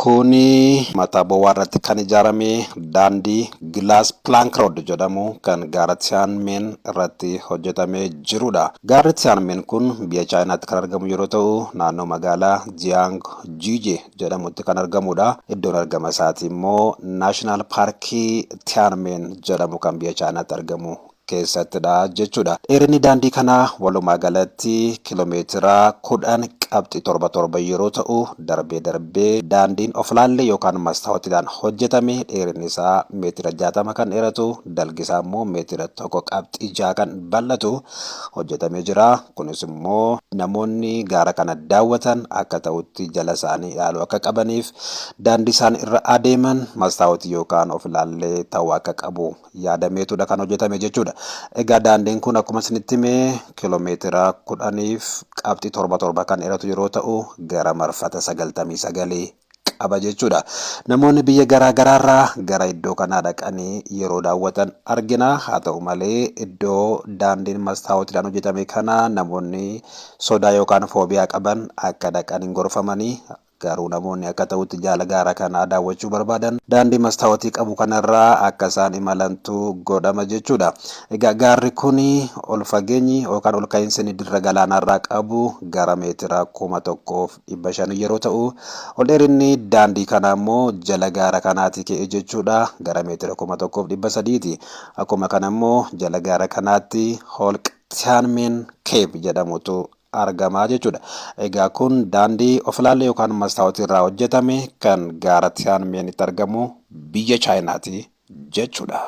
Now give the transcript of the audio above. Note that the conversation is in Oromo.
Kuni mataa bowwaa irratti kan ijaarame daandii Glass Plank Road jedhamu kan gaara Tianmen irratti hojjetamee jirudha. Gaarri Tianmen kun biyya Chaayinaatti kan argamu yeroo ta'u, naannoo magaalaa Jiang Jije jedhamutti kan argamudha. Iddoon argama isaatii immoo Naashinaal Paarkii Tianmen jedhamu kan biyya Chaayinaatti argamu keessattidha jechuudha. Dheerinni daandii kanaa walumaa galatti kilomeetira 10.77 yeroo ta'u, darbee darbee daandiin of-laallee yookaan mastaawotiidhaan hojjetame dheerinni isaa meetira 60 kan dheeratu, dalgi isaa immoo meetira 1.6 kan bal'atu hojjetamee jira. Kunis immoo namoonni gaara kana daawwatan akka ta'utti jala isaanii ilaaluu akka qabaniif daandii isaan irra adeeman mastaawotii yookaan of-ilaallee ta'uu akka qabu yaadameetudha kan hojjetame jechuudha. Egaa daandiin kun akkuma isinitti hime kiiloomeetira 10.77 kan dheeratu yeroo ta'u gara marfata 99 qaba jechuudha. Namoonni biyya garaa garaarraa gara iddoo kanaa dhaqanii yeroo daawwatan argina. Haa ta'u malee iddoo daandiin mastaawotiidhaan hojjetame kana namoonni sodaa yookaan foobiyaa qaban akka dhaqan hin gorfamanii. Garuu namoonni akka ta'utti jaala gaara kanaa daawwachuu barbaadan daandii mastaawotii qabu kanarraa akka isaan imalantu godhama jechuudha. Egaa gaarri kun ol fageenyi yookaan ol ka'iinsi inni dirra galaanaarraa qabu gara meetira 1500 yeroo ta'u, ol dheerinni daandii kanaa immoo jala gaara kanaatii ka'ee jechuudha gara meetira 1300ti. Akkuma kana immoo jala gaara kanaatti holqa Tianmen Cave jedhamutu argama jechuudha. Egaa kun daandii of-ilaallee yookaan mastaawotii irraa hojjetame kan gaara Tiyaanmeenitti argamu biyya Chaayinaati jechuudha.